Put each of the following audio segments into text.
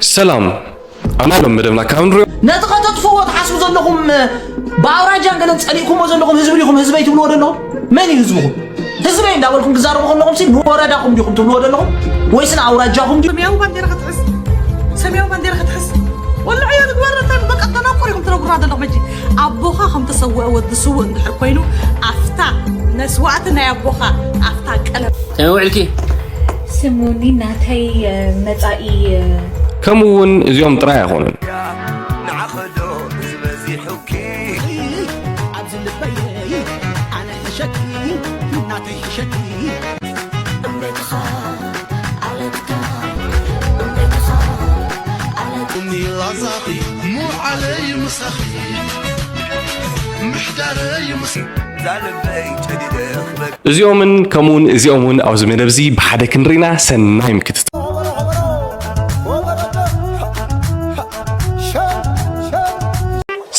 ሰላም። ኣብ ናይ ሎም መደብና ካብ ንሪኦ ነቲ ከተጥፍዎ ትሓስቡ ዘለኹም፣ ብኣውራጃን ገለን ጸሊእኩሞ ዘለኹም ህዝቢ ዲኹም? ህዝበይ ትብልዎ ዘለኹም? መን እዩ ህዝብኹም? ህዝበይ እንዳበልኩም ክዛረቡ ከለኹም ሲ ንወረዳኹም ዲኹም ትብልዎ ዘለኹም? ወይስ ንኣውራጃኹም ዲኹም? ሰማያዊ ባንዴራ ክትሕዝ፣ ሰማያዊ ባንዴራ ክትሕዝ። ወላ ዕዮ ንግበር፣ እንታይ በቃ ተናቁር ኢኹም ትነግሩና ዘለኹም። ሕጂ ኣቦኻ ከም ተሰወአ ወዲ ስውእ እንድሕር ኮይኑ፣ ኣፍታ መስዋእቲ ናይ ኣቦኻ፣ ኣፍታ ቀለም። ከመይ ውዕልኪ? ስሙኒ ናተይ፣ እ፣ መጻኢ፣ እ፣ ከምኡ እውን እዚኦም ጥራይ ኣይኮኑን። ንዓኸዶ ዝበዚሑኪ ኣብዚ ልበይ ኣነ ሕሸኪ ናተይ ሕሸኪ እምበይትኻ ኣለትካ እምበይትኻ ኣለትካ ላዛኺ ሙዓለይ ምሳኺ ምሕዳረይ ምስ ዛልበይ ጨዲደ ክበ እዚኦምን ከምኡውን እዚኦም እውን ኣብዚ መደብ እዚ ብሓደ ክንርኢና ሰናይ ምክትታል።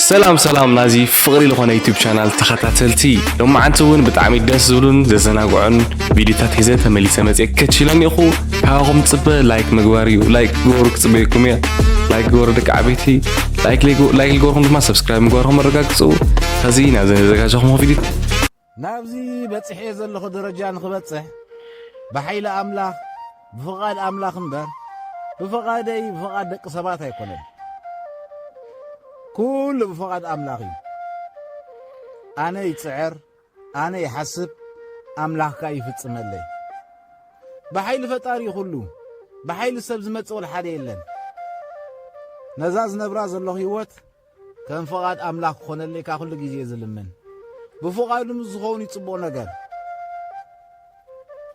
ሰላም ሰላም ናዚ ፍቕሪ ዝኾነ ዩቲዩብ ቻናል ተኸታተልቲ፣ ሎማዓንቲ እውን ብጣዕሚ ደስ ዝብሉን ዘዘናግዑን ቪዲዮታት ሒዘ ተመሊሰ መፅየ ከችለን ኢኹ። ካባኹም ዝፅበ ላይክ ምግባር እዩ። ላይክ ግበሩ፣ ክፅበየኩም እየ። ላይክ ግበሩ ደቂ ዓበይቲ። ላይክ ለይግ-፣ ላይክ ልገበርኩም ድማ ሰብስክራይብ ምግባርኩም ኣረጋግፁ። ኸዚ ናብዚ ዘዘጋጀኹም ቪዲዮ ናብዚ በጺሐ ዘለኹ ደረጃ ንኽበጽሕ ብሓይሊ ኣምላኽ፣ ብፍቓድ ኣምላኽ እምበር፣ ብፍቓደይ፣ ብፍቓድ ደቂ ሰባት ኣይኮነን። ኩሉ ብፍቓድ ኣምላኽ እዩ። ኣነ ይጽዕር፣ ኣነ ይሓስብ፣ ኣምላኽ ከኣ ይፍጽመለይ። ብሓይሊ ፈጣሪ እዩ ኩሉ። ብሓይሊ ሰብ ዝመጽእ ወላ ሓደ የለን። ነዛ ዝነብራ ዘለኹ ህይወት ከም ፍቓድ ኣምላኽ ክኾነለይ ካብ ኩሉ ግዜ ዝልምን። ብፍቓዱ ምስ ዝኸውን እዩ ጽቡቕ ነገር።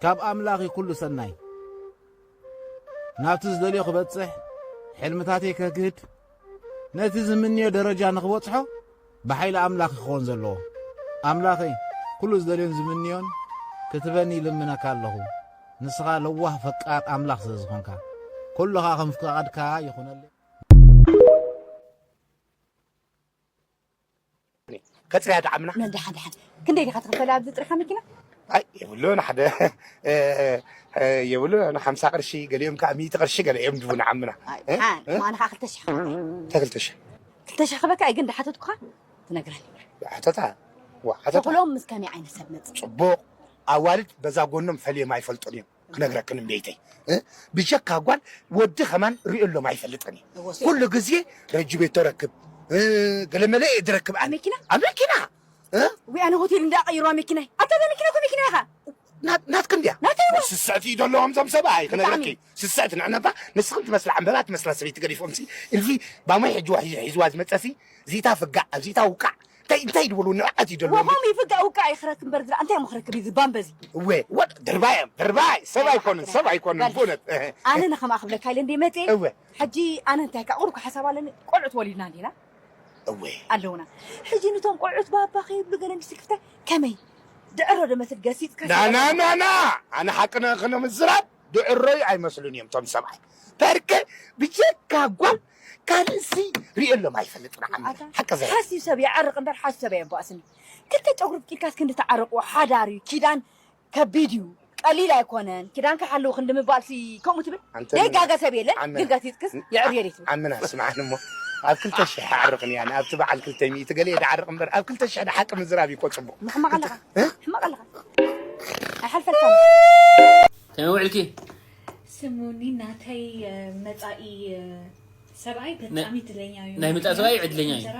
ካብ ኣምላኽ እዩ ኩሉ ሰናይ። ናብቲ ዝደልዮ ክበጽሕ፣ ሕልምታተይ ከግህድ፣ ነቲ ዝምንዮ ደረጃ ንኽበጽሖ ብሓይሊ ኣምላኽ ክኸውን ዘለዎ። ኣምላኸይ፣ ኩሉ ዝደልዮን ዝምንዮን ክትበኒ ይልምነካ ኣለኹ። ንስኻ ለዋህ ፈቃር ኣምላኽ ስለ ዝኾንካ፣ ኩሉ ኸኣ ከም ፍቓድካ ይኹነለይ። ከጽርያ ደዓምና። ነዳ ሓደ ሓደ። ክንደይ ዲኻ ትኽፈል ኣብዚ ጥርሓ መኪና? ኣይ፣ የብሉን ሓደ፣ እ፣ እ፣ የብሉን ሓምሳ ቅርሺ፣ ገሊኦም ከኣ ሚእቲ ቅርሺ ገለ እዮም ድቡ ንዓምና። ኣይ፣ እ? ሓን፣ እ? ማና ኸዓ ክልተ ሽሕ። እንታይ ክልተ ሽሕ? ክልተ ሽሕ ክበካ፣ ኣይ፣ ግን ደሓተትኩኻ ትነግረኒ። ሓተታ? ዋ፣ ሓተታ። ተኽሎም ምስ ከመይ ዓይነት ሰብ መጽእ? ጽቡቕ። ኣዋልድ በዛ ጎኖም ፈልዮም ኣይፈልጡን እዮም። ክነግረክን እምቤተይ፣ እ? ብጀካ ጓል ወዲ ከማን ሪኦሎም ኣይፈልጥን እዩ። እወ፣ ሴት። ኩሉ ግዜ ረጂ ቤት ተረክብ፣ እ፣ ገለ መለ እየ ዝረክብ ኣነ። መኪና? ኣብ መኪና፣ እ? ወይ ኣነ ሆቴል እንዳቀይሩ ኣብ መኪናይ። ኣታ እዛ መኪና እኮ መኪና ኢኻ። ናት-፣ ናትክን ድያ? ናተይ እወ። ስስዕቲ እዩ ዘለዎም እዞም ሰብኣይ፣ ክነግረኪ። ብጣዕሚ። ስስዕቲ ንዕነባ፣ ንስኽን ትመስላ ዕምበባ፣ ትመስላ ሰበይቲ ገዲፎም ሲ፣ እዚ ባሞይ ሕጂ ዋ-፣ ሒዝዋ ዝመጸ ሲ፣ እዚታ ፍጋዕ፣ ኣብዚታ ውቃዕ። እንታይ፣ እንታይ ድበሉ ንዕቀት እዩ ደሎ? ወሆም ይፍጋ ውቃ ይኽረክ እምበር ዝራ፣ እንታይ እሞ ክረክብ እዩ ዝባን በዚ? እወ፣ ወድ ድርባይ እዮም፣ ድርባይ፣ ሰብ ኣይኮኑን፣ ሰብ ኣይኮኑን፣ በል። ብእውነት። ኣነ ንኸምኣ ክብለካ ኢለ እንደ መጽእ፣ እወ። ሕጂ ኣነ እንታይ ከኣ ቁሩብ ሓሳብ ኣለኒ፣ ቆልዑት ወሊድና እንዲና? እወ። ኣለውና። ሕጂ ንቶም ቆልዑት ባባ ከይብሉ ገለ ሚስቲ ክፍተ፣ ከመይ? ድዕሮ ዶ መስል ገሲጽካ ና፣ ና፣ ና፣ ና! ኣነ ሓቂ ንኽነ ምዝራብ ድዕሮይ ኣይመስሉን እዮም ቶም ሰብኣይ። በርከ ብጀካ ጓል ካልእሲ ሪኤሎም ኣይፈልጥን ዓሚ። ኣታ ሓቂ ዘ ሓስዩ ሰብ ይዓርቕ እምበር ሓስዩ ሰብ ኣየባእስን እዩ። ክልተ ጨጉሪ ብቂልካስ ክንዲ ተዓረቑ ሓዳር እዩ። ኪዳን ከቢድ እዩ። ቀሊል ኣይኮነን። ኪዳን ክሓልው ክንዲ ምባልሲ ከምኡ ትብል? ኣንተ ደይ ጋገ ሰብ የለን። ዓሚ ግን ጋቲትክስ ን-፣ የዕብዮ ደይ ትብል? ዓምና ስምዓን እሞ ኣብ ክልተ ሽሕ ኣዕርቕን እያ። ኣብቲ በዓል ክልተ ሚእቲ ገለ ድዓርቕ እምበር ኣብ ክልተ ሽሕ ድሓቂ ምዝራብ እዩ እኮ ጽቡቕ። ሕማቕ ኣለኻ። እ? ሕማቕ ኣለኻ። ኣይሓልፈልካን። ከመይ ውዕልኪ? ስሙኒ ናተይ፣ እ፣ መጻኢ፣ እ፣ ሰብኣይ ናይ፣ ብጣዕሚ ዕድለኛ እዩ። ናይ መጻኢ ሰብኣይ ዕድለኛ እዩ። እንጀራ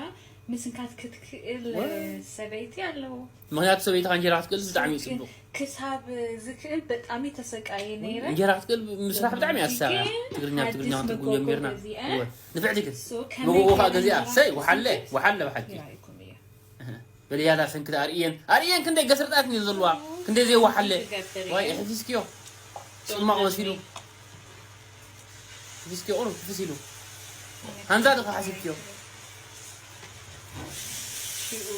ምስንካት ክትክእል፣ ዋ። እ፣ ሰበይቲ ኣለዎ። ምኽንያቱ ሰበይትኻ እንጀራ ክትክእል ብጣዕሚ እዩ ጽቡቕ። ክሳብ ዝክእል ብጣዕሚ ተሰቃየ ነይረ። እንጀራ ክትክእል ምስራሕ ብጣዕሚ እያ ዝሳራ። ግን ትግርኛ ሓድሽ ብትግርኛ መጎጎ ትርጉም ጀሚርና። ገዚአ። እወ። ንፍዕቲ ግን። ሶ ከመይ መጎጎ ከዓ ገይረ ገዚኣ። እንጀራ ሰይ፣ ወሓለ፣ ክትክእል ወሓለ ብሓቂ። ይራይኩም እየ። በልያላ ሰንክቲ ኣርእየን፣ ኣርእየን ክንደይ ገስርጣት እዩ ዘለዋ፣ ክንደይ ዘይወሓለ። ክገብር ዋይ፣ እየ። ሕፊስክዮ። ጽማቕ መሲሉ። ሕፊስክዮ ቁሩብ ሕፍስ ኢሉ። ሃንዛ ድኻ ሓሲብክዮ? ሽኡ።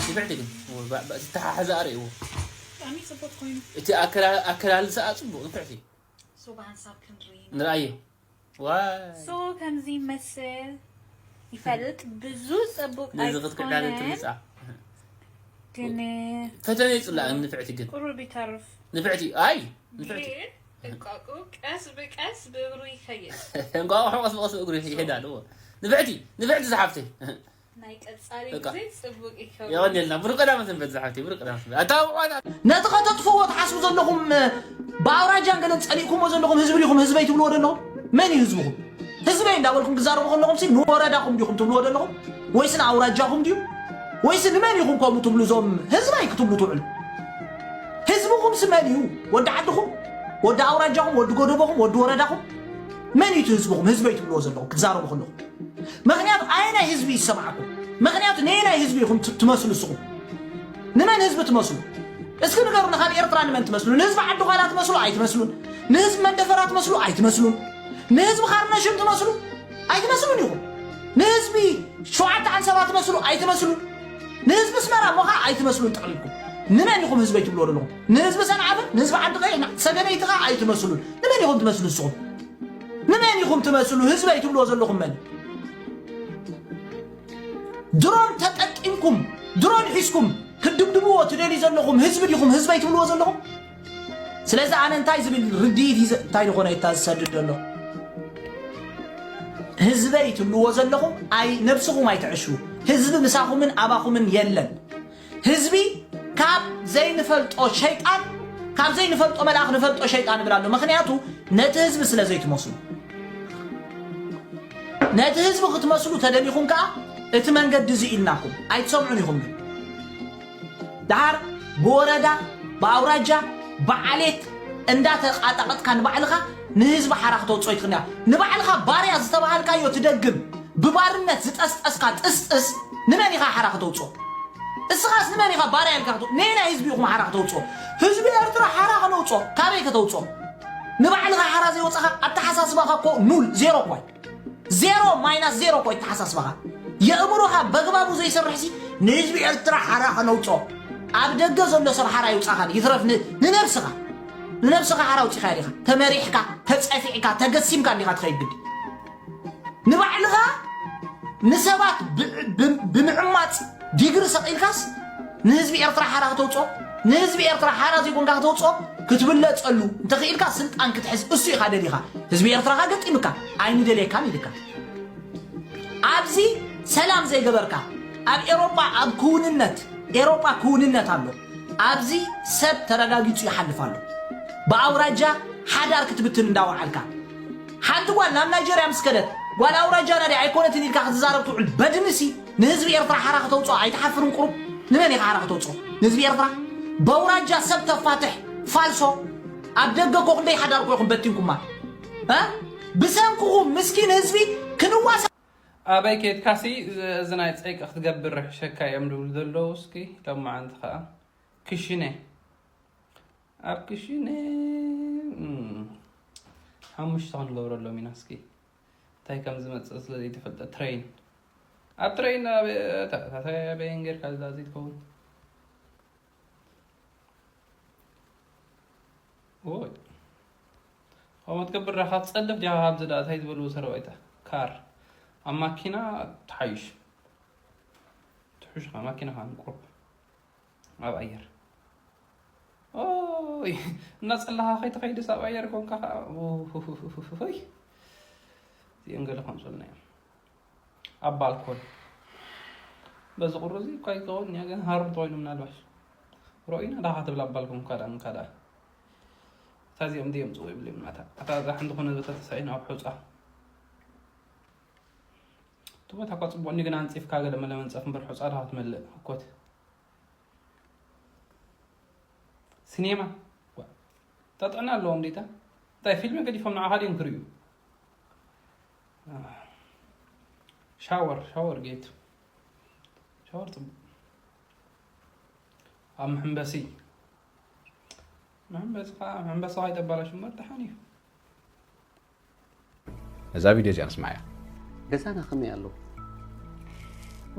ይብዕድ ግን። ባ-፣ ባ-፣ ዝተሓሓዘ ኣርእይዎ። ብጣዕሚ ጽቡቅ ኮይኑ። እቲ ኣከላ-፣ ኣከላልሳኣ ጽቡቅ፣ ንፍዕቲ። ሶ ብሓንሳብ ክንርኢ ኢና። ንርኣየ። ዋይ። ሶ ከምዚ ይመስል ይፈልጥ ብዙ ጽቡቅ ነዚ ክትክዕዳ ኣይኮነን። ትምጻ። ግን ፈተነ ይጽላእ ንፍዕቲ ግን። ቁሩብ ይተርፍ። ንፍዕቲ፣ ኣይ፣ ንፍዕቲ። ግን እንቋቑ ቀስ ብቀስ ብእግሩ ይኸይድ። እንቋቑሖ ቀስ ብቐስ እግሩ ይሄዳል። እዎ። ንፍዕቲ ንፍዕቲ ዝሓፍተይ። ናይ ቀጻሊ በቃ። ግዜ ጽቡቅ ይከውን። የቐንየልና። ብሩክ ቀዳመ ሰንበት ዝሓፍተይ፣ ብሩክ ቀዳመ ሰንበት። ኣታውቋና። ነቲ ከተጥፍዎ ትሓስቡ ዘለኹም፣ ብኣውራጃን ገለን ጸሊእኩሞ ዘለኹም ህዝቢ ዲኹም ህዝበይ ትብልዎ ዘለኹም? መን እዩ ህዝብኹም? ህዝበይ እንዳበልኩም ትዛረቡ ከለኹም ሲ ንወረዳኹም ዲኹም ትብልዎ ዘለኹም? ወይስ ንኣውራጃኹም ድዩ? ወይስ ንመን ኢኹም ከምኡ ትብሉ? እዞም ህዝባይ ክትብሉ ትውዕሉ? ህዝብኹም ሲ መን እዩ? ወዲ ዓድኹም? ወዲ ኣውራጃኹም? ወዲ ጎደቦኹም? ወዲ ወረዳኹም? መን እዩ እቲ ህዝብኹም? ህዝበይ ትብልዎ ዘለኹም ክትዛረቡ ከለኹም? ምኽንያቱ ኣየናይ ህዝቢ ይሰማዕኩም? ምኽንያቱ ነየናይ ህዝቢ ኢኹም ት- ትመስሉ እስኹም? ንመን ህዝቢ ትመስሉ? እስኪ ንገሩና፣ ካብ ኤርትራ ንመን ትመስሉ? ንህዝቢ ዓዲ ዃላ ትመስሉ? ኣይትመስሉን። ንህዝቢ መንደፈራ ትመስሉ? ኣይትመስሉን። ንህዝቢ ካርነሽም ትመስሉ? ኣይትመስሉን ኢኹም። ንህዝቢ ሸውዓተ ዓንሰባ ትመስሉ? ኣይትመስሉን። ንህዝቢ ኣስመራ እሞ ኸዓ ኣይትመስሉን ጠቕሊልኩም። ንመን ኢኹም ህዝበይ ትብልዎ ዘለኹም? ንህዝቢ ሰንዓፈ፣ ንህዝቢ ዓዲ ቀይሕ፣ ና- ሰገነይቲ ኸዓ ኣይትመስሉን። ንመን ኢኹም ትመስሉ እስኹም? ንመን ኢኹም ትመስሉ? ህዝበይ ትብልዎ ዘለኹም መን? ድሮን ተጠቂምኩም ድሮን ሒዝኩም ክትድብድብዎ ትደልዩ ዘለኹም ህዝቢ ዲኹም ህዝበይ ትብልዎ ዘለኹም? ስለዚ ኣነ እንታይ ዝብል ርድኢት እዩ ዘ- እንታይ ዝኾነ እታ ዝሰድድ ዘሎ? ህዝበይ ትብልዎ ዘለኹም ኣይ ነብስኹም ኣይትዕሹ። ህዝቢ ምሳኹምን ኣባኹምን የለን። ህዝቢ ካብ ዘይንፈልጦ ሸይጣን ካብ ዘይንፈልጦ መልኣኽ ንፈልጦ ሸይጣን ይብል ኣሎ። ምኽንያቱ ነቲ ህዝቢ ስለ ዘይትመስሉ። ነቲ ህዝቢ ክትመስሉ ተደሊኹም ከኣ እቲ መንገዲ እዚ ኢልናኩም ኣይትሰምዑን ኢኹም። ግን ደሓር ብወረዳ ብኣውራጃ ብዓሌት እንዳተቃጣቀጥካ ንባዕልኻ ንህዝቢ ሓራ ክተውፅኦ ይትኽእል። ንባዕልኻ ባርያ ዝተባሃልካዮ ትደግም ብባርነት ዝጠስጠስካ ጥስጥስ ንመን ኢኻ ሓራ ከተውፅኦ? እስኻስ ንመን ኢኻ ባርያ ኢልካ ክትው- ነየናይ ህዝቢ ኢኹም ሓራ ከተውፅኦ? ህዝቢ ኤርትራ ሓራ ከነውፅኦ ካበይ ከተውፅኦ? ንባዕልኻ ሓራ ዘይወፅኻ ኣተሓሳስባኻ እኮ ኑል ዜሮ እኳ እዩ። ዜሮ ማይናስ ዜሮ እኮ እዩ ኣተሓሳስባኻ። የእምሮኻ በግባቡ ዘይሰርሕሲ ንህዝቢ ኤርትራ ሓራ ከነውፅኦ ኣብ ደገ ዘሎ ሰብ ሓራ ይውፃኻ ይትረፍ ን- ንነብስኻ ንነብስኻ ሓራ ውፂኻ ዲኻ ተመሪሕካ ተፀፊዕካ ተገሲምካ እንዲኻ ትኸይድ ግዲ ንባዕልኻ ንሰባት ብ- ብ- ብምዕማፅ ዲግሪ ሰቒልካስ ንህዝቢ ኤርትራ ሓራ ከተውፅኦ ንህዝቢ ኤርትራ ሓራ ዘይኮንካ ከተውፅኦ ክትብለፀሉ እንተኽኢልካ ስልጣን ክትሕዝ እሱ ኢኻ ደሊኻ ህዝቢ ኤርትራ ካ ገጢምካ ኣይንደልየካን ኢልካ ኣብዚ ሰላም ዘይገበርካ ኣብ ኤሮጳ ኣብ ክውንነት ኤሮጳ ክውንነት ኣሎ ኣብዚ ሰብ ተረጋጊፁ ይሓልፍ ኣሎ ብኣውራጃ ሓዳር ክትብትን እንዳወዓልካ ሓንቲ ጓል ናብ ናይጀርያ ምስ ከደት ጓል ኣውራጃና ድያ ኣይኮነትን ኢልካ ክትዛረብ ትውዕል በድንሲ ንህዝቢ ኤርትራ ሓራ ከተውፅኦ ኣይትሓፍርን ቁሩብ ንመን ኢኻ ሓራ ከተውፅኦ ንህዝቢ ኤርትራ በውራጃ ሰብ ተፋትሕ ፋልሶ ኣብ ደገ እኮ ክንደይ ሓዳር እኮ ኢኹም በቲንኩማ እ ብሰንክኹም ምስኪን ህዝቢ ክንዋሳ ኣበይ ኬድካሲ እዚ ናይ ፀይቂ ክትገብር ሸካ እዮም ድብሉ ዘለዉ እስኪ ሎማዓንቲ ከዓ ክሽነ ኣብ ክሽነ ሓሙሽተ ክንገብረሎም ኢና እስኪ እንታይ ከም ዝመፅእ ስለ ዘይተፈልጠ ትሬን ኣብ ትሬን ኣበየን ጌርካ እዛ ዘይትኸውን ኦይ ከምኡ ትገብር ዳኻ ትፀልፍ ዲኻ ካብዚ ዳ እንታይ ዝበልዎ ሰረባይታ ካር ኣብ ማኪና ትሓይሽ ትሕሽ ኻ ማኪና ኻ ንቁሩብ ኣብ ኣየር ኦይ እናፀላኻ ከይትኸይድስ ኣብ ኣየር ኮንካ ኸዓ ይ እዚኦም ገለ ከምፅልና እዮም ኣብ ባልኮን በዚ ቁሪ እዚ እኳ ይከውን እያ ግን ሃሩር ተኮይኑ ምናልባሽ ሮኢና ዳኻ ትብል ኣብ ባልኮን ካዳ እንካዳ እታ እዚኦም ድዮም ፅው ይብል እምናታ እታ እዛ ሓንቲ ኮነ ዘተ ተሳኢና ኣብ ሑፃ እቲ ቦታ እኳ ፅቡቅ እንዲ ግን ኣንፂፍካ ገለ መለ መንፀፍ እምበር ሑፃ ዳኻ ትመልእ እኮት ሲኔማ ተጥዕና ኣለዎም ዲታ እንታይ ፊልሚ ገዲፎም ንዓኻ ድዮም ክርእዩ ሻወር ሻወር ጌት ሻወር ፅቡቅ ኣብ መሐንበሲ መሐንበሲ ከዓ መሐንበሲ ከይጠባላሽ እምበር ደሓን እዩ ነዛ ቪድዮ እዚኣ ንስማዓያ። ገዛና ከመይ ኣሎ?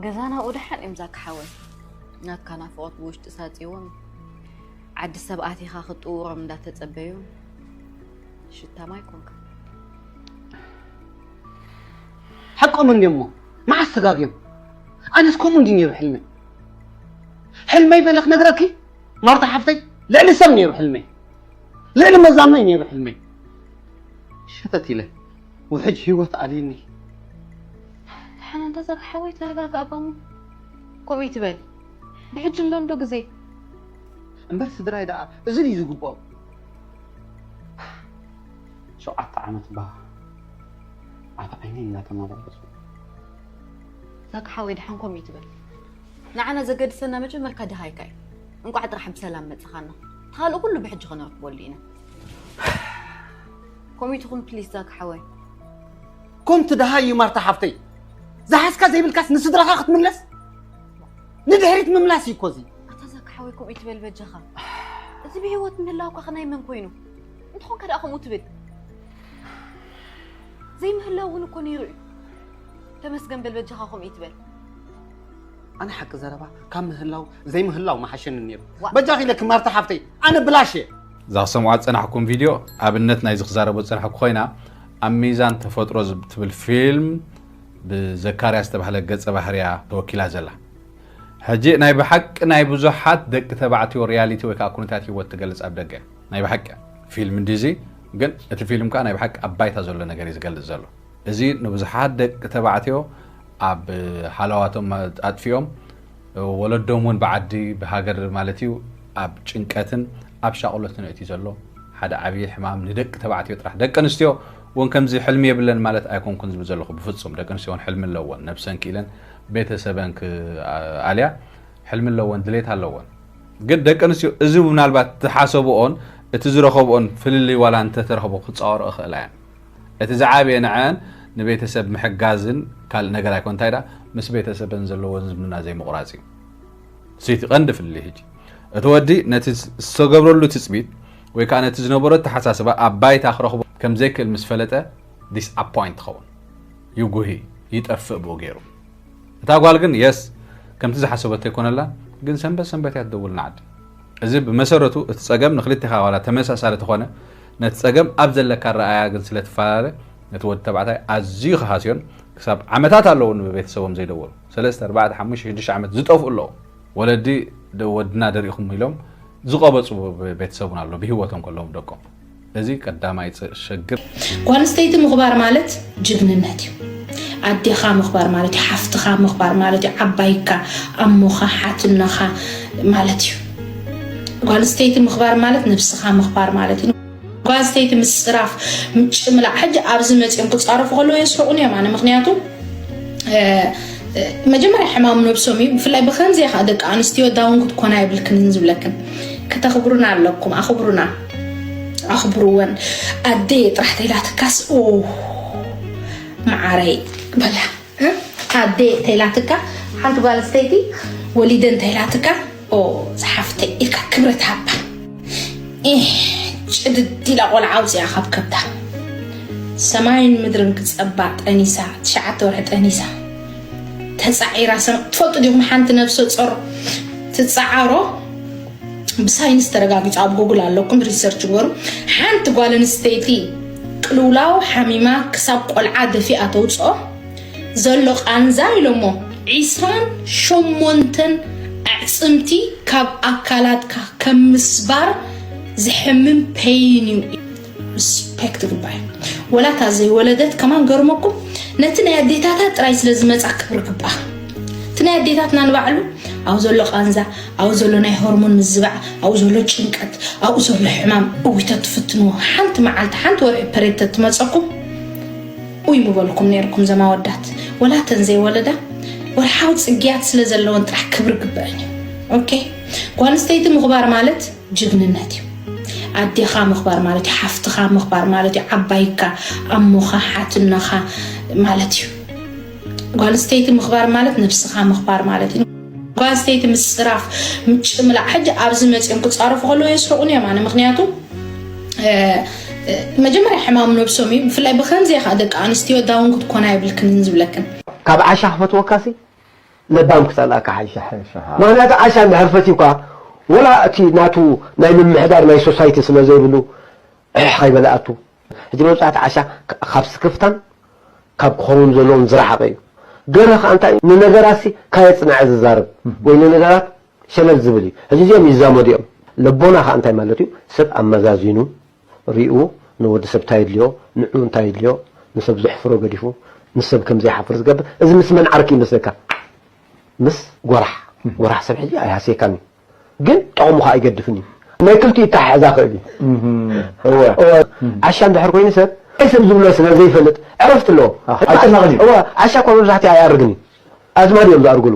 ገዛና ኡ ደሓን እዮም ዛካ ሓወይ። ናትካ ናፍቖት ብውሽጢ ሳጽይዎም ዓዲ ሰብ ኣቲኻ ክትጥውሮም እንዳተጸበዩ ሽታ ማይ ኮንካ። ሓቆም እንድሞ መዓስ ተጋግዮም? ኣነስ ከምኡ እንዲ ነይሩ ሕልመይ። ሕልመይ በለ ክነግረኪ ማርታ ሓፍተይ ልዕሊ ሰብ ነይሩ ሕልመይ። ልዕሊ መዛኖ እዩ ነይሩ ሕልመይ። ሸተት ኢለ ውሕጅ ህይወት ኣልዩኒ። ሓና እንተ ዘርሓወይ ተረጋጋእ ኣባሙ። ከምኡ ይትበል። ብሕጂ እንዶ እንዶ ግዜ። እምበር ስድራይ ደኣ እዚ ድዩ ዝግብኦም? ሸውዓተ ዓመት ባ ኣብ ዓይነይ እናተመላለሱ። ዛካ ሓወይ ደሓን ከምኡ ይትበል። ንዓና ዘገድሰና መጀመርካ ድሃይካ እዩ። እንቋዕ ጥራሕ ብሰላም መጽኻና። እቲ ካልእ ኩሉ ብሕጂ ክነርክበሉ ኢና። ኮሚትኹም ፕሊስ ዛካ ሓወይ። ኮምቲ ደሃይ እዩ ማርታ ሓፍተይ። ዝሓዝካ ዘይብልካስ ንስድራኻ ክትምለስ? ንድሕሪት ምምላስ እዩ እኮ እዚ። ኣታ ዛካ ሓወይ ከምኡ ይትበል በጃኻ። እዚ ብህይወት ምህላውካ ከናይ መን ኮይኑ? እንተኾንካ ደኣ ከምኡ ትብል? ዘይምህላው እውን እኮ ነይሩ እዩ። ተመስገን በል በጃኻ ከምኡ ይትበል። ኣነ ሓቂ ዘረባ ካብ ምህላው ዘይምህላው መሓሸኒ ነይሩ። ዋ። በጃኺ ኢለኪ ማርታ ሓፍተይ፣ ኣነ ብላሽ እየ። እዛ ክሰምዓ ዝጸናሕኩም ቪድዮ ኣብነት ናይዚ ክዛረቦ ዝጸናሕኩ ኮይና፣ ኣብ ሚዛን ተፈጥሮ ዝብ-፣ ትብል ፊልም ብዘካርያ ዝተባህለ ገጸ ባህርያ ተወኪላ ዘላ። ሕጂ ናይ ብሓቂ ናይ ብዙሓት ደቂ ተባዕትዮ ሪያሊቲ ወይ ከዓ ኩነታት ህይወት ትገልጽ ኣብ ደገ። ናይ ብሓቂ ፊልም እንዲዚ፣ ግን እቲ ፊልም ከዓ ናይ ብሓቂ ኣብ ባይታ ዘሎ ነገር እዩ ዝገልጽ ዘሎ። እዚ ንብዙሓት ደቂ ተባዕትዮ ኣብ ሃለዋቶም ኣጥፊኦም፣ ወለዶም እውን ብዓዲ፣ ብሃገር ማለት እዩ፣ ኣብ ጭንቀትን ኣብ ሻቕሎትን እቲ ዘሎ ሓደ ዓብዪ ሕማም ንደቂ ተባዕትዮ ጥራሕ። ደቂ ኣንስትዮ እውን ከምዚ ሕልሚ የብለን ማለት ኣይኮንኩን ዝብል ዘለኹ፣ ብፍጹም። ደቂ ኣንስትዮ እውን ሕልሚ ኣለወን፣ ነብሰን ክኢለን ቤተሰበን ክኣልያ ሕልሚ ኣለወን፣ ድሌት ኣለወን። ግን ደቂ ኣንስትዮ እዚ ምናልባት ዝሓሰብኦን እቲ ዝረኸብኦን ፍልልይ ዋላ እንተተረኽቦ ክጻወሮ ይኽእላ እየን። እቲ ዝዓበየ ንዐን ንቤተሰብ ምሕጋዝን ካልእ ነገር ኣይኮን፣ እንታይ ደኣ ምስ ቤተሰበን ዘለወን ዝምድና ዘይምቑራጽ እዩ። እቲ ቀንዲ ፍልልይ ሕጂ እቲ ወዲ ነቲ ዝተገብረሉ ትጽቢት ወይ ከዓ ነቲ ዝነበሮ ኣተሓሳስባ ኣብ ባይታ ክረኽቦ ከም ዘይክእል ምስ ፈለጠ ዲስኣፖይንት ትኸውን፣ ይጉሂ፣ ይጠፍእ ብኡ ገይሩ። እታ ጓል ግን የስ ከምቲ ዝሓሰበቶ ኣይኮነላን፣ ግን ሰንበት ሰንበት እያ ትደውል ንዓዲ። እዚ ብመሰረቱ እቲ ጸገም ንክልቴኻ ዋላ ተመሳሳሊ ተኾነ፣ ነቲ ጸገም ኣብ ዘለካ ኣረኣእያ ግን ስለ ትፈላለ፣ ነቲ ወዲ ተባዕታይ ኣዝዩ ክሃስዮን ክሳብ ዓመታት ኣለዉ ንቤተሰቦም ዘይደወሉ። ሰለስተ፣ ኣርባዕተ፣ ሓሙሽተ፣ ሽዱሽተ ዓመት ዝጠፍኡ ኣለዉ። ወለዲ ደ-፣ ወድና ደሪኹም ኢሎም ዝቐበጹ ቤተሰብ እውን ኣሎ፣ ብህይወቶም ከለዎም ደቆም። እዚ ቀዳማይ ጸ-፣ ሸግር። ጓል ኣንስተይቲ ምኽባር ማለት ጅግንነት እዩ። ኣዴኻ ምኽባር ማለት እዩ፣ ሓፍትኻ ምኽባር ማለት እዩ፣ ዓባይካ፣ ኣሞኻ፣ ሓትነኻ ማለት እዩ። ጓል ኣንስተይቲ ምኽባር ማለት ነብስኻ ምኽባር ማለት እዩ። ጓል ኣንስተይቲ ምጽራፍ፣ ምጭምላቕ፣ ሕጂ ኣብዚ መጺኦም ክጻረፉ ከለዉ የስሕቑኒ እዮም ኣነ፣ ምኽንያቱ እ፣ እ፣ መጀመርያ ሕማም ነብሶም እዩ። ብፍላይ ብኸምዚ ኢኻ ደቂ ኣንስትዮ ዳውን ክትኮና የብልክንን ዝብለክን። ክተኽብሩና ኣለኩም፣ ኣኽብሩና፣ ኣኽብርወን። ኣደ ጥራሕ ተይላትካስ፣ ኦ፣ መዓረይ በላ፣ እ? ኣደ ተይላትካ፣ ሓንቲ ጓል ኣንስተይቲ ወሊደ እንተይላትካ፣ ኦ፣ ዝሓፍተይ ኢልካ ክብረት ሃባ። ኢህ፣ ጭድድ ኢላ ቆልዓ ኣውፂኣ ካብ ከብዳ። ሰማይን ምድርን ክፀባ ጠኒሳ፣ ትሽዓተ ወርሒ ጠኒሳ። ተፃዒራ ሰም-፣ ትፈልጡ ዲኹም ሓንቲ ነብሰ ጾር ትፀዓሮ? ብሳይንስ ተረጋጊፁ፣ ኣብ ጉግል ኣለኩም፣ ሪሰርች ግበሩ። ሓንቲ ጓል ኣንስተይቲ ቅልውላው ሓሚማ ክሳብ ቆልዓ ደፊኣ ተውፅኦ ዘሎ ቃንዛ ኢሎሞ ዒስራን ሸሞንተን ኣዕፅምቲ ካብ ኣካላትካ ከም ምስባር ዝሕምም ፔይን እዩ። ሪስፔክት ግባይ። ወላ እታ ዘይወለደት ከማን ገርመኩም፣ ነቲ ናይ ኣዴታታ ጥራይ ስለ ዝመጻ ክብሪ ግባ። እቲ ናይ ኣዴታትና ንባዕሉ ኣብኡ ዘሎ ቃንዛ፣ ኣብኡ ዘሎ ናይ ሆርሞን ምዝባዕ፣ ኣብኡ ዘሎ ጭንቀት፣ ኣብኡ ዘሎ ሕማም፣ እዊተ ትፍትንዎ። ሓንቲ መዓልቲ፣ ሓንቲ ወርሒ ፐሬድ ተትመጸኩም፣ ኡይ ምበልኩም ነይርኩም ዘም ኣወዳት። ወላ እተን ዘይወለዳ ወርሓዊ ጽግያት ስለ ዘለወን ጥራሕ ክብሪ ግበአን እዩ። ኦኬ? ጓል ኣንስተይቲ ምኽባር ማለት ጅግንነት እዩ። ኣዴኻ ምኽባር ማለት እዩ፣ ሓፍትኻ ምኽባር ማለት እዩ፣ ዓባይካ፣ ኣሞኻ፣ ሓትነኻ ማለት እዩ። ጓል ኣንስተይቲ ምኽባር ማለት ነብስኻ ምኽባር ማለት እዩ። ጓል ኣንስተይቲ ምጽራፍ፣ ምጭምላቕ፣ ሕጂ ኣብዚ መጺኦም ክጻረፉ ከለዉ የስሕቑኒ እዮም ኣነ። ምኽንያቱ፣ እ፣ እ፣ መጀመርያ ሕማም ነብሶም እዩ። ብፍላይ ብኸምዚ ኢኻ ደቂ ኣንስትዮ ዳውን ክትኮና የብልክንን ዝብለክን። ካብ ዓሻ ክፈትወካሲ ለባም ክጸልኣካ ሓይሽ። ሓይሽ፣ ኣሃ። ምኽንያቱ ዓሻ እንድሕር ፈትዩካ፣ ወላ እቲ ናቱ ናይ ምምሕዳር ናይ ሶሳይቲ ስለ ዘይብሉ፣ ዕሕ ከይበለ ኣቱ። ሕጂ መብዛሕቲ ዓሻ ካ-፣ ካብ ስክፍታን ካብ ክኸውን ዘለዎም ዝረሓቐ እዩ። ገለ ከኣ እንታይ ንነገራትሲ ካየጽንዐ ዝዛረብ እህ። ወይ ንነገራት ሸለል ዝብል እዩ። ሕጂ እዚኦም ይዛመዱ እዮም። ለቦና ከኣ እንታይ ማለት እዩ? ሰብ ኣመዛዚኑ ሪኡ ንወዲ ሰብ እንታይ የድልዮ፣ ንዑ እንታይ የድልዮ፣ ንሰብ ዘሕፍሮ ገዲፉ ንሰብ ከም ዘይሓፍር ዝገብር፣ እዚ ምስ መን ዓርኪ ይመስለካ? ምስ ጎራሕ። ጎራሕ ሰብ ሕጂ ኣይሃስየካን እዩ፣ ግን ጠቕሙ ኸኣ ኣይገድፍን እዩ። ናይ ክልቲኡ ይተሓሕዛ ክእል እዩ። እወ። እወ። ዓሻ እንድሕር ኮይኑ ሰብ፣ ናይ ሰብ ዝብሎ ስለ ዘይፈልጥ ዕረፍቲ ኣለዎ። ኣዎ፣ ኣይተናግሪ። እወ፣ ዓሻ እኮ መብዛሕትኡ ኣይኣርግን እዩ። ኣዝማድ እዮም ዝኣርግሉ።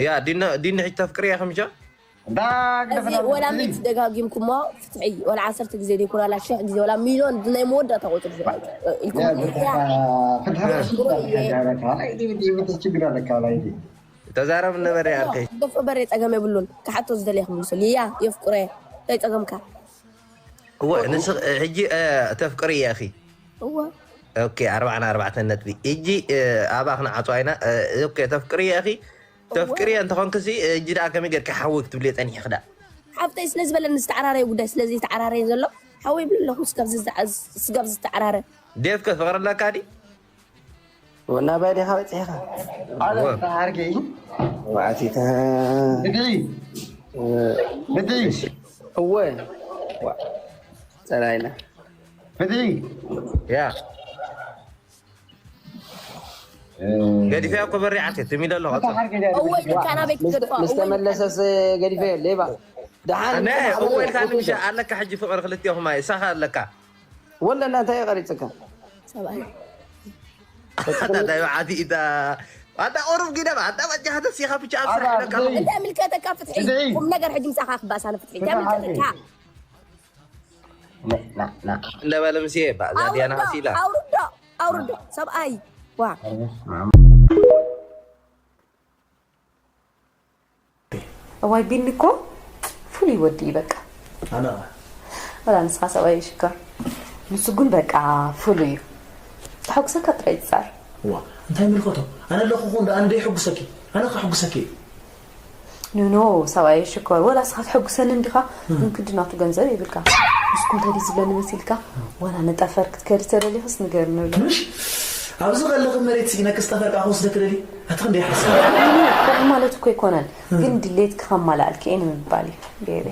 ያ ዲና ዲና ሕጂ ተፍቅርያ ከምሻ እዚ ወላ ሚእቲ ደጋጊምኩሞ ፍትሒ ወላ ዓሰርተ ግዜ ዘይኮነ ዋላ ሽሕ ግዜ ወላ ሚልዮን ናይ መወዳእታ ቁፅሪ ኢልኩም ተዛረብ ነበረ ያርከይ ገፎ በሬ ፀገም የብሉን። ክሓቶ ዝደለየ ክምልሰሉ ያ የፍቅሮ እንታይ ፀገምካ እወ ንስ ሕጂ ተፍቅሪ እያ እኺ እወ ኦኬ ኣርባዕና ኣርባዕተን ነጥቢ እጂ ኣባ ክንዓፅዋ ኢና ኦኬ ተፍቅሪ እያ እኺ ተፍቅሪ እያ እንተኾንክሲ እጂ ደኣ ከመይ ጌርካ ሓወይ ክትብልዮ ፀኒሕኺ ደኣ ሓፍተይ ስለ ዝበለኒ ዝተዓራረየ ጉዳይ ስለ ዘይተዓራረየ ዘሎ ሓወይ ይብል ኣለኹ ስጋብ ዝተዓራረ ዴፍከ ፍቕሪ ኣለካ ዲ ወናባይ ዲኻ በፂሕኻ ዓለም ተዓርገይ ዋዕቲታ ብድዒ ብድዒ እወ ዋ፣ ፀላኢና ብድዒ ያ ገዲፈያ እኮ በሪዓት ትም ኢለ ኣለኹ እወ ኢልካ ናበይ ክትገድፋ ምስ ተመለሰስ ገዲፈ ሌባ ደሓን እወ ኢልካ ንምሻ ኣለካ ሕጂ ፍቕሪ ክልቲኹም ኣይ ሳኻ ኣለካ ወለና እንታይ ቀሪፅካ ሰብኣይ ኣታ ዳዩ ዓዲ ኢታ ኣታ ቁሩብ ጊደባ ኣታ በጃ ሃተስ ኢኻ ብቻ ኣብ ስራሕ ኢለካ ኣለኹ እንታይ ምልከተካ ፍትሒ ቁም ነገር ሕጂ ምሳኻ ክባሳነ ፍትሒ እንታይ ምልከተካ እንዳበለ ምስ እየ እዛ ዲያና ኣውርዶ ኣሲላ ኣውርዶ ኣውርዶ ሰብኣይ ዋ እዋይ ቢኒ እኮ ፍሉይ ወዲ እዩ በቃ ኣነ ወላ ንስኻ ሰብኣይ ሽኮር ንሱ ግን በቃ ፍሉይ እዩ ተሓጉሰካ ጥራይ ይፃር ዋ እንታይ ምልከቶ ኣነ ኣለኹ ኹ እንደ ኣነ ደይሕጉሰኪ ኣነ ከሕጉሰኪ እዩ ኖኖ ሰብኣይ ሽኮር ወላ ስኻ ትሕጉሰኒ እንዲኻ ግን ክዲ ናቱ ገንዘብ የብልካ ንስኩም ተዲ ዝብለኒ መሲልካ ወላ ንጠፈር ክትከዲ ተደሊኽስ ንገርኒ ብሎ ምሽ ኣብዚ ከለኺ መሬት ስኢነክስ ጠፈር ከዓ ክወስደኪ ደሊ ኣቲ ክንደይ ሓስብ ከምኡ ማለት እኮ ኣይኮነን ግን ድሌትኪ ከማላኣልኪ እየ ንምባል እዩ ቤቤ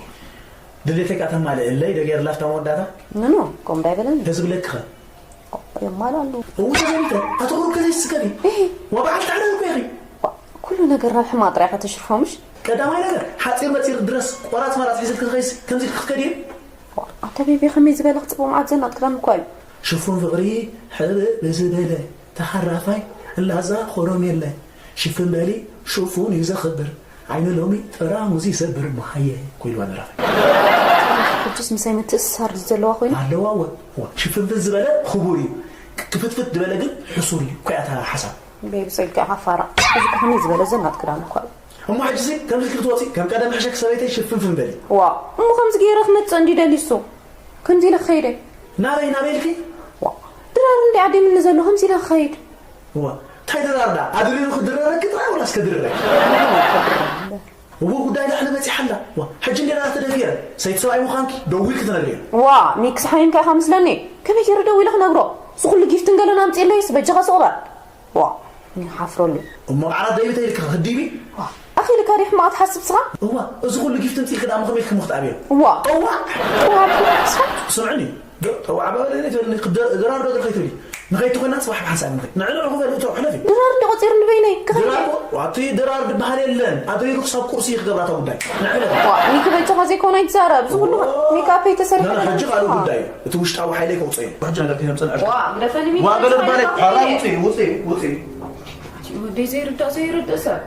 ድሌተይ ከዓ ተማልእለይ ደገር ላፍታ መወዳእታ ኖኖ ከምኡ እንዳይበለኒ ተዝብለኪ ኸ የማላሉ እው ተዘሚተ ኣቲ ቁሩብ ከዘይ ትስከፊ ወበዓል ታዕረ እኮ ኢኺ ኩሉ ነገር ናብ ሕማቕ ጥራይ ኢኻ ተሽርፎ ምሽ ቀዳማይ ነገር ሓፂር መፂር ድረስ ቆራፅ መራፅ ሒዝልኪ ትኸይስ ከምዚ ክትከዲ እዩ ኣታ ቤቤ ከመይ ዝበለ ክፅቡቕ መዓት ዘናጥ ክዳን እኳ እዩ ሽፉን ፍቕሪ ሕብእ ብዝበለ ተሃራፋይ ላዛ ኾሮም የለ ሽፍን በሊ ሽፉን እዩ ዘኽብር ዓይኒ ሎሚ ጠራሙዝ ይሰብር መሃየ ኮይልዋ ደራፋይ ሕጅስ ምሳይ ምትእስሳር ድዩ ዘለዋ ኮይና ኣለዋ ወ ሽፍንፍን ዝበለ ክቡር እዩ ክፍትፍት ዝበለ ግን ሕሱር እዩ ኮይኣታ ሓሳብ ቤቢ ፀጊዕካ ፋራ እዚ ከመይ ዝበለ ዘናጥ ክዳን እኳ እዩ እሞ ሕጂ ሲ ከምዚ ክትወፂ ከም ቀደም ሕሸክ ሰበይተይ ሽፍንፍን በሊ ዋ እሞ ከምዚ ገይረ ክመፅእ እንዲ ደሊሱ ከምዚ ኢለ ክኸይደ ናበይ ናበይ ኢልኪ ዋ ድራር እንዲ ዓዲ ምኒ ዘሎ ከምዚ ኢለ ክኸይድ ዋ እንታይ ድራር ዳ ኣድሪሩ ክድረረኪ ጥራይ ወላስ ከድርረኪ እዎ ጉዳይ ላዕሊ በፂሓ ኣላ ዋ ሕጂ እንዴ ዳ ተደፊረ ሰይቲ ሰብኣይ ምዃንኪ ደዊልኪ ትነግርዮ ዋ ሚክስ ሓይንካ ኢኻ ምስለኒ ከመይ ገይረ ደው ኢለ ክነግሮ እዚ ኩሉ ጊፍትን ገለን ኣምፅእለይስ በጃኻ ስቕ በል ዋ ይሓፍረሉ እሞ ዓራት ደይቢ ተይልካ ክዲቢ ኣኺልካ ዲ ሕማቕ ትሓስብ ስኻ እዋ እዚ ኩሉ ጊፍት ምፅኢልኪ ዳ ምኽመይ ክምኽት ኣብዮ እዋ እዋ እዋ ስምዕኒ ጠዋዕ በበለለይ ትበልኒ ድራር ዶ ድርኸይ ትብሊ ንኸይቲ ኮይና ፅባሕ ብሓንሳብ ንኸይ ንዕንዑ ክበል እቶ ሕለፊ ድራር እንዲ ቆፂሩ ንበይነይ ክኸይድ ድራር ኣብቲ ድራር ዝበሃል የለን ኣድሪሩ ክሳብ ቁርሲ ክገብራታ ጉዳይ ንዕለፍ ዋ ሚኪ በጃኻ ዘይኮነ ኣይትዛረብ እዚ ኩሉ ሜካፕ ኣይተሰርሐ ሕጂ ካልእ ጉዳይ እዩ እቲ ውሽጣዊ ሓይለይ ከውፅኦ እዩ ሕጂ ነገር ከየምፅእ ንዕል ዋ ግደፈኒ ሚኪ ዋ በለ ባለ ሓራ ውፅኢ ውፅኢ ውፅኢ ወደይ ዘይርዳእ ዘይርድእ ሰብ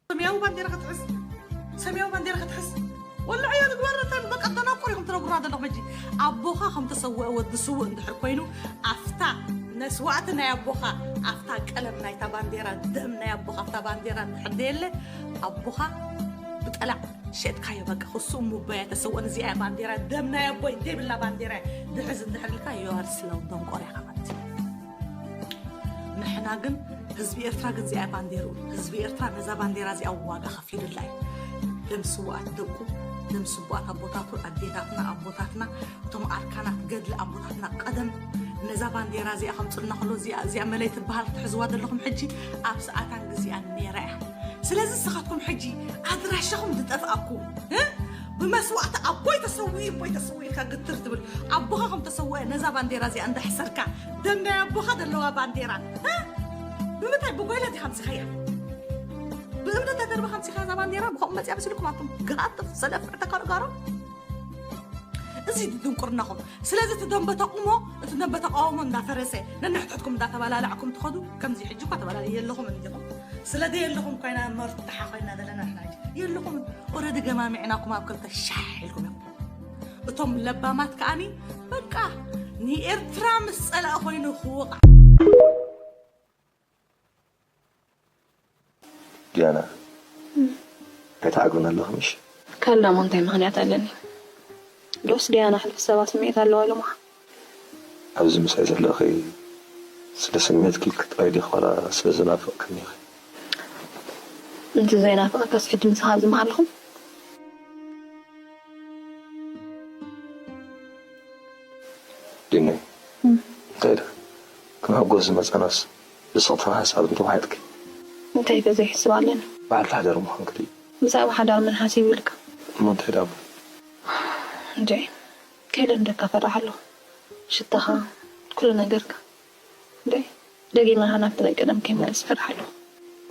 ሰማያዊ ባንዴራ ክትሕዝ ሰማያዊ ባንዴራ ክትሕዝ ወላ ዕዮ ንግበር ተን በቃ ተናቁር ኢኹም ትነግሩና ዘለኹም ሕጂ ኣቦኻ ከም ተሰወአ ወዲ ስውእ እንድሕር ኮይኑ ኣፍታ መስዋእቲ ናይ ኣቦኻ ኣፍታ ቀለም ናይታ ባንዴራ ደም ናይ ኣቦኻ ኣፍታ ባንዴራ እንድሕር ደየለ ኣቦኻ ብጠላዕ ሸጥካዮ በቃ ክሱ ሙባያ ተሰወን እዚኣ ባንዴራ ደም ናይ ኣቦይ ዘይብላ ባንዴራ ድሕዝ እንድሕር ኢልካ you are slow ደንቆር ኢኻ ማለት እዩ ንሕና ግን ህዝቢ ኤርትራ ግን እዚኣ ባንዴርኡ ህዝቢ ኤርትራ ነዛ ባንዴራ እዚኣ ዋጋ ከፊሉላ እዩ ደም ስውኣት ደቁ ደም ስውኣት ኣቦታቱ ኣዴታትና ኣቦታትና እቶም ኣርካናት ገድሊ ኣቦታትና ቀደም ነዛ ባንዴራ እዚኣ ከምፅልና ከሎ እዚኣ እዚኣ መለይ ትበሃል ክትሕዝዋ ዘለኹም ሕጂ ኣብ ሰዓታን ግዜኣን ነይራ እያ። ስለዚ ንስኻትኩም ሕጂ ኣድራሻኹም ዝጠፍኣኩም እ? ብመስዋእቲ ኣቦይ ተሰዊኡ እቦይ ተሰዊኡ ኢልካ ግትር ትብል ኣቦኻ ከም ተሰወአ ነዛ ባንዴራ እዚኣ እንዳሕሰርካ ደም ናይ ኣቦኻ ዘለዋ ባንዴራ እ? ብምንታይ ብጎይላ ዲኻ ኣምፂኻያ? ብእምነት ተደርበኻ ኣምፂኻ እዛ ባንዴራ ብኸምኡ መፅያ መሲልኩም ኣቱም ግሃጥፍ ሰለፍ ዕተካርጋሮ እዚ ድንቁርናኹም። ስለዚ እቲ ደንበ ተቑሞ እቲ ደንበ ተቃውሞ እንዳፈረሰ ነንሕድሕድኩም እንዳተባላላዕኩም ትኸዱ። ከምዚ ሕጂ እኳ ተባላለ የለኹምን እንዲኹም። ስለ ዘየለኹም ኮይና መርትሓ ኮይና ዘለና ንሕና ሕጂ የለኹምን። ኦረዲ ገማሚዕናኩም ኣብ ክልተ ሻሕ ኢልኩም ኢኹም። እቶም ለባማት ከኣኒ በቃ ንኤርትራ ምስ ጸላኢ ኮይኑ ክወቓዕ። ዲያና፣ ኣይትዓግብን ኣለኺ ምሽ? ካልእ ደሞ እንታይ ምኽንያት ኣለኒ? ዶስ ዲያና ሕልፊ ሰባት ስምዒት ኣለዋ ኢሎማ? ኣብዚ ምሳይ ዘለኺ ስለ ስምዒትኪ ኢልኪ ጥራይ ዲኺ ዋላ ስለ ዝናፍቕክኒ ኢኺ? እንተ ዘይናፍቐካስ ሕጂ ምሳኻ ኣብዚ ምሃለኹ? ዲነይ፣ እንታይ ኢልኪ? ክንሕጎስ ዝመጻናስ ብስቕታ ሓሳብ እንተዋሒጥኪ። እንታይ ከ ዘይሕስብ ኣለኒ? በዓልቲ ሓዳር ምዃንኪ ድዩ? ብዛዕባ ሓዳር መን ሓሲቡ ኢልካ? እሞ እንታይ ደኣ? እንድዒ፣ ከይለምደካ እፈርሕ ኣለኹ። ሽታኻ፣ ኩሉ ነገርካ። እንድዒ፣ ደጊምኻ ናብቲ ናይ ቀደም ከይምለስ እፈርሕ ኣለኹ።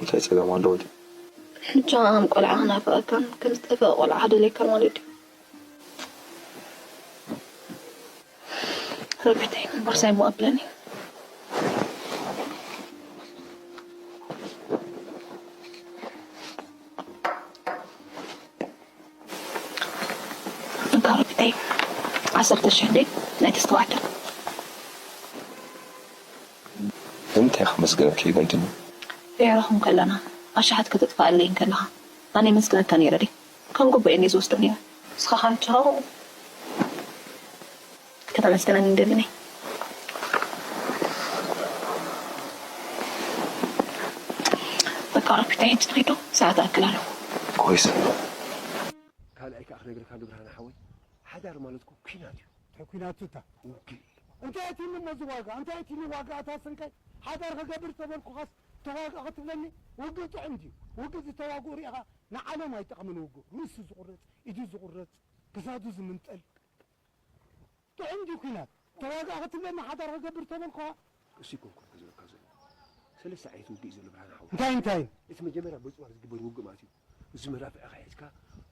እንታይ ጸገም ኣለዎ ድዩ? ብቻ ከም ቆልዓ ክናፍቐካን ከም ዝጠፍአ ቆልዓ ክደልየካን ማለት ድዩ? ረቢተይ፣ ቦርሳይ እሞ ኣብለኒ። እንካ ረቢተይ፣ ዓሰርተ ሽሕ ድዩ? ናይ ተስተዋዕተ። ንምንታይ ከመስግነኪ ይገድኒ? ብሕራኹም ከለና ኣሽሓት ከተጥፍኣለይ እንከለኻ ኣነ የመስግነካ ነይረ ድየ? ከም ግቡእ እየ ዝወስዶ ነይረ። ንስኻ ኸኣ ንስኻ ከምኡ ከተመስግነኒ ይደሊ ነይ። በቃ ረቢተይ፣ ሕጂ ትኸይዶ ሰዓት ኣክል ኣለዎ። ኮይስ። ካልኣይ ከኣ ክነግረካ ዶ ብርሃነ ሓወይ፣ ሓዳር ማለት እኮ ኲናት እዩ። እንታይ ኲናት እታ? ውግእ። እንታይ ኣትዩኒ እሞ እዚ ዋጋ? እንታይ ኣትዩኒ ዋጋ? ኣታ ስንቀይ፣ ሓዳር ክገብር ተበልኩኻስ ተዋግእ ክትብለኒ? ውግእ ጥዑም ድዩ? ውግእ ዝተዋግኡ ርኢኻ ንዓለም ኣይጠቕምን ውግእ። ርእሱ ዝቑረጽ፣ ኢዱ ዝቑረጽ፣ ክሳዱ ዝምንጠል። ጥዑም ድዩ ኲናት? ተዋግእ ክትብለኒ ሓዳር ክገብር ተበልኩኻ? እሱ ይኮንኩ እኮ ዝብለካ ዘሎ። ሰለስተ ዓይነት ውግእ እዩ ዘሎ ብርሃነ ሓወይ። እንታይ እንታይ? እቲ መጀመርያ በጽዋር ዝግበር ውግእ ማለት እዩ። እዚ መዳፍዕኻ ሒዝካ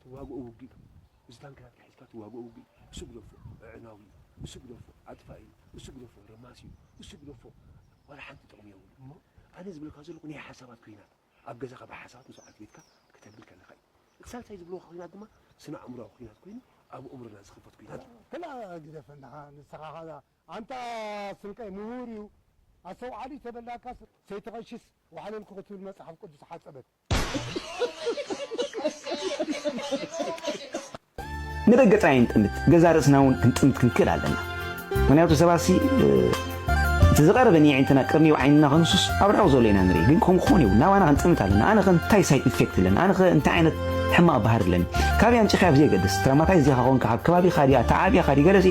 ትዋግኦ ውግእ እዩ። እዚ ታንክታትካ ሒዝካ ትዋግኦ ውግእ እዩ። እሱ ግደፎ፣ ኣዕናዊ እዩ። እሱ ግደፎ፣ ኣጥፋኢ እዩ። እሱ ግደፎ፣ ረማሲ እዩ። እሱ ግደፎ፣ ዋላ ሓንቲ ጥቕሚ የብሉን። እሞ? ኣነ ዝብለካ ዘለኹ ናይ ሓሳባት ኲናት፣ ኣብ ገዛኻ ብሓሳባት ምስ በዓልቲ ቤትካ ክተብል ከለኻ እዩ። እቲ ሳልሳይ ዝብልዎ ኲናት ድማ ስነ ኣእምሮኣዊ ኲናት ኮይኑ፣ ኣብ ኣእምሮና ዝኽፈት ኲናት እዩ። ክላ ግደፈና ንስኻ ኸኣ ኣንታ ስንቀይ ምሁር እዩ ኣስተውዓሊ ተበላካስ ሰይትቐሽስ ዋሕለልኩ ክትብል መጽሓፍ ቅዱስ ሓጸበት። ንደገ ጥራይ ኣይንጥምት፣ ገዛእ ርእስና እውን ክንጥምት ክንክእል ኣለና። ምኽንያቱ ሰባትሲ እቲ ዝቐረበ ንየዒንትና ቅድሚኡ ዓይንና ከንሱስ ኣብ ርሑቕ ዘሎ ኢና ንርኢ። ግን ከምኡ ክኾን የብሉን። ናባና ክንጥምት ኣለና። ኣነ ከ እንታይ ሳይድ ኢፌክት ኣለኒ? ኣነ ከ እንታይ ዓይነት ሕማቕ ባህሪ ኣለኒ? ካበይ ኣምጺእካዮ ብዘየገድስ፣ ትራማታይዝ ዲኻ ኮንካ፣ ካብ ከባቢኻ ድያ፣ ተዓብያኻ ድዩ፣ ገለሲ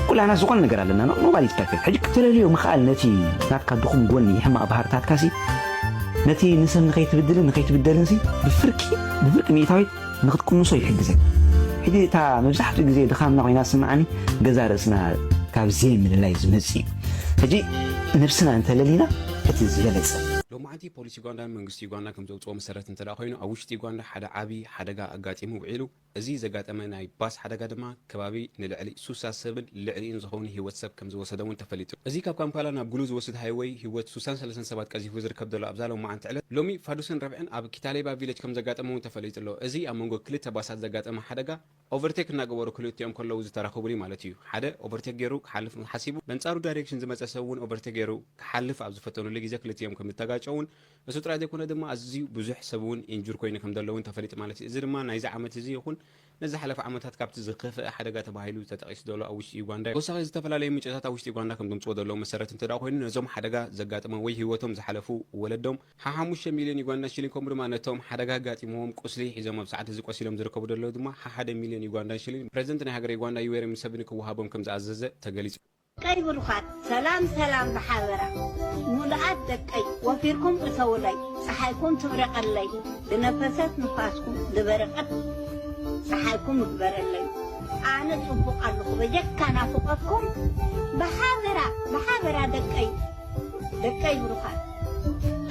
ኩላና ዝኾነ ነገር ኣለና። Nobody is perfect። ሕጂ ክትለልዮ ምኽኣል ነቲ ናትካ ድኹም ጎኒ፣ ሕማቕ ባህርታትካሲ ነቲ ንሰብ ንኸይትብድልን ንኸይትብደልንሲ ብፍርቂ ብፍርቂ ሚእታዊት ንኽትቅንሶ ይሕግዘን። ሕጂ እታ መብዛሕትኡ ግዜ ድኻምና ኮይና ዝስምዓኒ ገዛ ርእስና ካብ ዘይምልላይ ዝመጽእ እዩ። ሕጂ ነብስና እንተለሊና እቲ ዝበለጸ። ሎማዓንቲ ፖሊስ ዩጋንዳን መንግስቲ ዩጋንዳን ከም ዘውፅኦ መሰረት እንተ ኮይኑ ኣብ ውሽጢ ዩጋንዳ ሓደ ዓብዪ ሓደጋ ኣጋጢሙ ውዒሉ። እዚ ዘጋጠመ ናይ ባስ ሓደጋ ድማ ከባቢ ንልዕሊ ሱሳ ሰብን ልዕሊኡን ዝኸውን ህይወት ሰብ ከም ዝወሰደ እውን ተፈሊጡ። እዚ ካብ ካምፓላ ናብ ጉሉ ዝወስድ ሃይወይ ህይወት ሱሳን ሰለስተን ሰባት ቀዚፉ ዝርከብ ዘሎ ኣብዛ ሎማዓንቲ ዕለት ሎሚ ፋዱስን ረብዕን ኣብ ኪታሌባ ቪለጅ ከም ዘጋጠመ እውን ተፈሊጡ ኣሎ። እዚ ኣብ መንጎ ክልተ ባሳት ዘጋጠመ ሓደጋ ኦቨርቴክ እናገበሩ ክልቲኦም ከለዉ ዝተራኸቡሉ ማለት እዩ። ሓደ ኦቨርቴክ ገይሩ ክሓልፍ ሓሲቡ በንጻሩ ዳይሬክሽን ዝመጸ ሰብ እውን ኦቨርቴክ ገይሩ ክሓልፍ ኣብ ዝፈተኑሉ ግዜ ክልቲኦም ከም ዝተጋጨውን እሱ ጥራይ ዘይኮነ ድማ ኣዝዩ ብዙሕ ሰብ እውን ኢንጁር ኮይኑ ከም ዘሎ እውን ተፈሊጡ ማለት እዩ። እዚ ድማ ናይዚ ዓመት እዚ ይኹን ነዚ ዝሓለፈ ዓመታት ካብቲ ዝኸፍአ ሓደጋ ተባሂሉ ተጠቒሱ ዘሎ ኣብ ውሽጢ ዩጋንዳ እዩ። ተወሳኺ ዝተፈላለዩ ምንጭታት ኣብ ውሽጢ ዩጋንዳ ከም ዘምፅዎ ዘለዉ መሰረት እንተ ኮይኑ ነዞም ሓደጋ ዘጋጠመ ወይ ህይወቶም ዝሓለፉ ወለዶም ሓሓሙሽተ ሚልዮን ዩጋንዳ ሽሊን ከምኡ ድማ ነቶም ሓደጋ ኣጋጢምዎም ቁስሊ ሒዞም ኣብ ሰዓት እዚ ቆሲሎም ዝርከቡ ዘለዉ ድማ ሓሓደ ሚልዮን ዩጋንዳ ሽሊን ፕረዚደንት ናይ ሃገረ ዩጋንዳ ዩዌሪ ሙሰቪኒ ክወሃቦም ከም ዝኣዘዘ ተገሊፁ። ደቀይ ብሩኻት፣ ሰላም ሰላም ብሓበራ። ሙሉኣት ደቀይ፣ ወፊርኩም እተውለይ፣ ፀሓይኩም ትብረቐለይ፣ ዝነፈሰት ንፋስኩም ዝበረቐት ፀሓይኩም ይግበረለይ። ኣነ ፅቡቕ ኣለኹ በጀካ ናፍቆትኩም። ብሓበራ ብሓበራ ደቀይ፣ ደቀይ ብሩኻት፣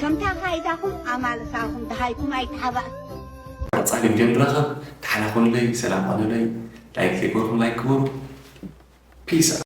ከምታ ካይዳኹም ኣማልሳኹም ደሃይኩም ኣይተሓባእ። ቀፃሊ ቪድዮ ንራኸብ። ተሓላኹንለይ፣ ሰላም ኾኑለይ። ላይክ ዘይገበርኩም ላይክ ግበሩ። ፒስ።